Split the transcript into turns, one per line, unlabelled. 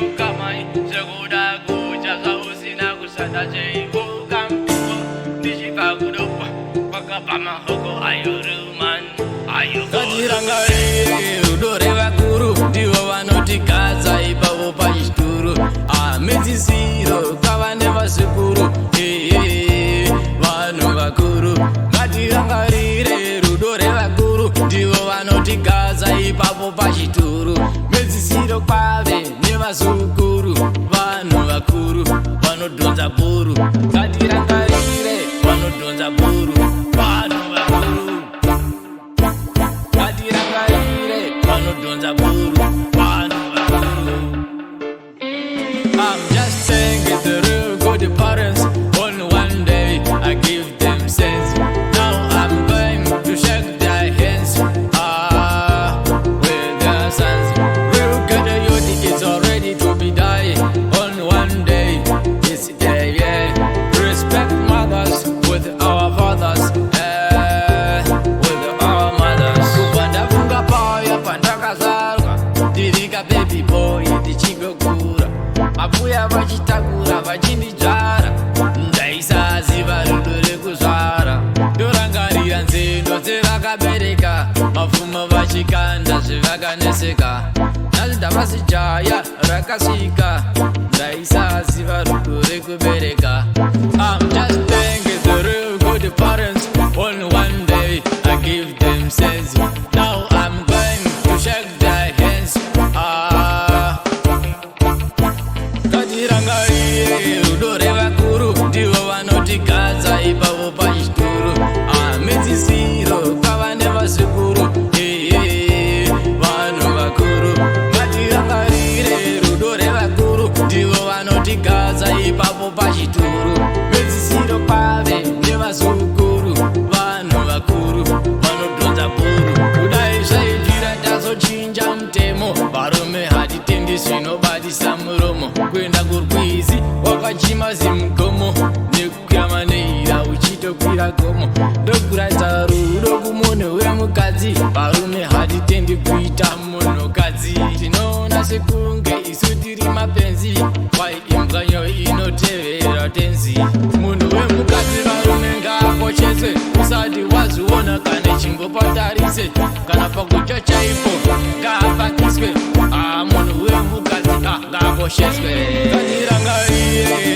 Zvechiukamai zvekuda kudya zvausina kushanda cheivuka mtupo ndichibva kudopwa kwakabva mahoko ayo ruman ayo. Ngatirangarire rudo revakuru, ndivo vanotigadza ipapo pachituru. Mhedzisiro kwava nevazukuru. Ehe, vanhu vakuru, ngatirangarire rudo revakuru, ndivo vanotigadza ipapo pachituru. Mhedzisiro kwave nevazukuru. Vanhu vakuru vanodhonza bhuru. Ngatirangarire vanodhonza bhuru. Vanhu vakuru, ngatirangarire vanodhonza bhuru. Vanhu vakuru. I'm just saying it's the real good parents. Only one day I give them sense. Now I'm going to shake their hands. Ah, with their sons. Real good youth is already to be die. On one day, it's day, yeah. Respect mothers with our fathers. Eh, with our mothers. Kubva ndafunga paya pandakazvarwa ndiri ka baby boy ndichingokura, mabuya vachitakura vachindidzvara, ndaisaziva rudo rekuzvara. Ndorangarira nzendo dzevakabereka, mapfumo vachikanda zvevakaneseka. Nhasi ndavasijaya rakasvika, ndaisaziva rudo rekubereka. I'm just thanking the real good parents. Only one day I give them sense. Now I'm going to shake their hands. Ah, ngatirangarire rudo revakuru, ndivo vanotigadza ipapo pachituru. Mhedzisiro kwava nevazukuru. Ehe, vanhu vakuru, ngatirangarire rudo revakuru, ndivo vanotigadza ipapo pachituru. Mhedzisiro kwave nevazukuru. Vanhu vakuru vanodhonza bhuru. Kudai zvaibvira tazochinja mutemo. Varume hatitendi zvinobatisa muromo. Kuenda kurwizi wakachima zimugomo nekuyamaneira uchitokwira gomo ndokuratidza rudo kumunhu wemukadzi. Varume hatitendi kuita munhukadzi. Tinoona sekunge isu tiri mapenzi. Kwai imbwanyo inotevera tenzi. Munhu wemukadzi, varume, ngaakosheswe. Usati wazviona kana chimbopatarise kana pakutya chaipo ngaapakiswe. Ah, munhu wemukadzi, ah, ngaakosheswe. Ngatirangarire.